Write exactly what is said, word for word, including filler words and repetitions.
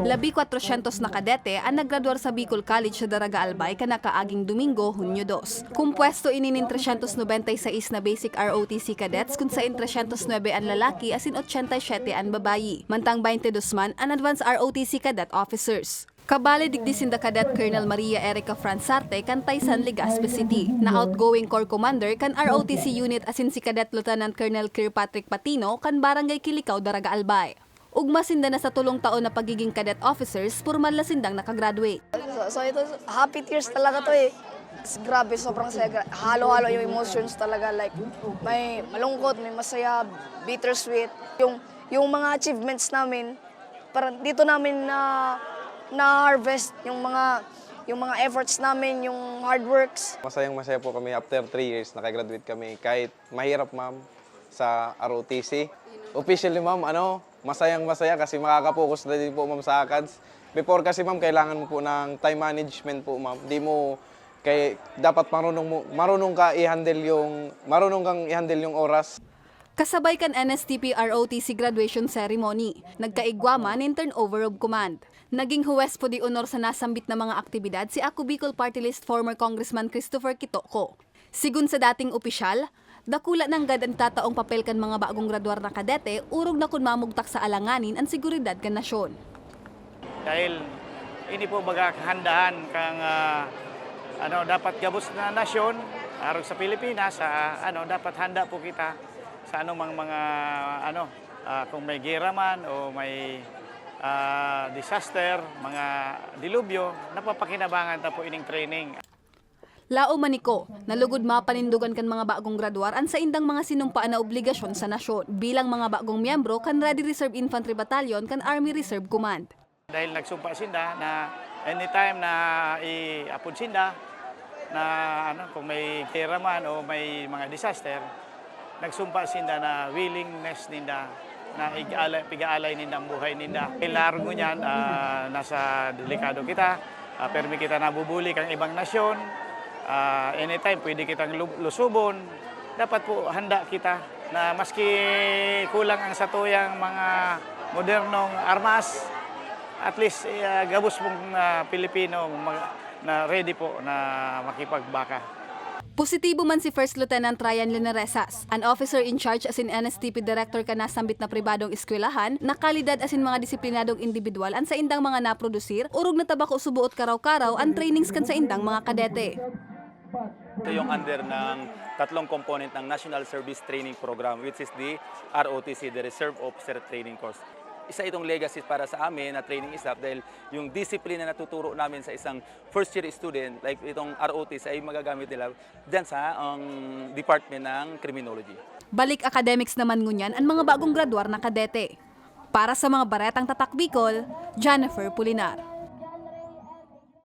Labi kwatrosyentos na kadete an naggraduar sa Bicol College sa Daraga Albay kan nakaaging Domingo, Hunyo dos. Kumpwesto ini nin tresyentos nobenta y seis na basic R O T C cadets, kun sain tresyentos nuebe an lalaki asin ochenta y siyete an babayi, mantang baynte dos man an advanced R O T C cadet officers. Kabale digdi sinda Cadet Colonel Maria Erica Fransarte kan Taysan, Legazpi City, na outgoing Corps Commander kan R O T C unit asin si Cadet Lieutenant Colonel Kirpatrick Patino kan Barangay Kilicao, Daraga Albay. Ugma sinda na sa tolong taon na pagiging cadet officers, pormal na sindang nakagraduate. So, so ito, happy tears talaga to eh. Grabe, sobrang saya. Halo-halo yung emotions talaga. Like, may malungkot, may masaya, bittersweet. Yung, yung mga achievements namin, parang dito namin na na-harvest yung mga yung mga efforts namin, yung hard works. Masayang masaya po kami after three years, nakagraduate kami. Kahit mahirap, ma'am, sa R O T C. Officially, ma'am, ano, masayang masaya kasi makaka-focus na din po, ma'am, sa ACADS. Before kasi, ma'am, kailangan mo po ng time management po, ma'am. Di mo kay dapat marunong mo marunong ka i-handle yung marunong kang i-handle yung oras. Kasabay kan N S T P R O T C graduation ceremony, nagkaigwa man nin turnover of command. Naging huwes po di honor sa nasambit na mga aktibidad si Ako Bicol Party List former Congressman Christopher Kitoco. Sigon sa dating opisyal, dakula nanggad an tataong papel kan mga bagong graduar na kadete orog na kun mamugtak sa alanganin an seguridad kan nasyon. Dahil ini po baga kahandahan kang ah, ano dapat gabos na nasyon arog sa Pilipinas, ah, ano dapat handa po kita sa anumang mga ano ah, kung may gera man o may ah, disaster, mga dilubyo, napapakinabangan ta po ining training. Laom man ni Ko, na lugod mapanindogan kan mga bagong graduar an saindang mga sinumpaan na obligasyon sa nasyon bilang mga bagong miyembro kan Ready Reserve Infantry Battalion kan Army Reserve Command. Dahil nagsumpa sinda na anytime na i-apod sinda na ano, kung may gera man o may mga disaster, nagsumpa sinda na willingness ninda na ig-alay, pig-aalay ninda ang buhay ninda. Kailangan ngunyan, ah, nasa delikado kita, ah, permi kita nabubuli kang ibang nasyon, ah, anytime pwede kitang lu- lusubon. Dapat po handa kita na maski kulang ang satuyang mga modernong armas, at least ah, gabos pong ah, Pilipino mag- na ready po na makipagbaka. Positibo man si First Lieutenant Ryan Linaresas, an officer in charge asin N S T P director kan nasambit na pribadong eskwelahan, na kalidad asin mga disiplinadong indibidwal an saindang mga naprodusir, orog na tabako suboot karaw-karaw an trainings kan saindang mga kadete. Ito yung under ng tatlong component ng National Service Training Program, which is the R O T C, the Reserve Officer Training Course. Isa itong legacy para sa amin na training staff dahil yung disiplina na natuturo namin sa isang first year student, like itong R O T C, ay magagamit nila dyan sa ang department ng criminology. Balik academics naman ngunyan an mga bagong graduar na kadete. Para sa mga baretang Tatak Bicol, Jennifer Pulinar.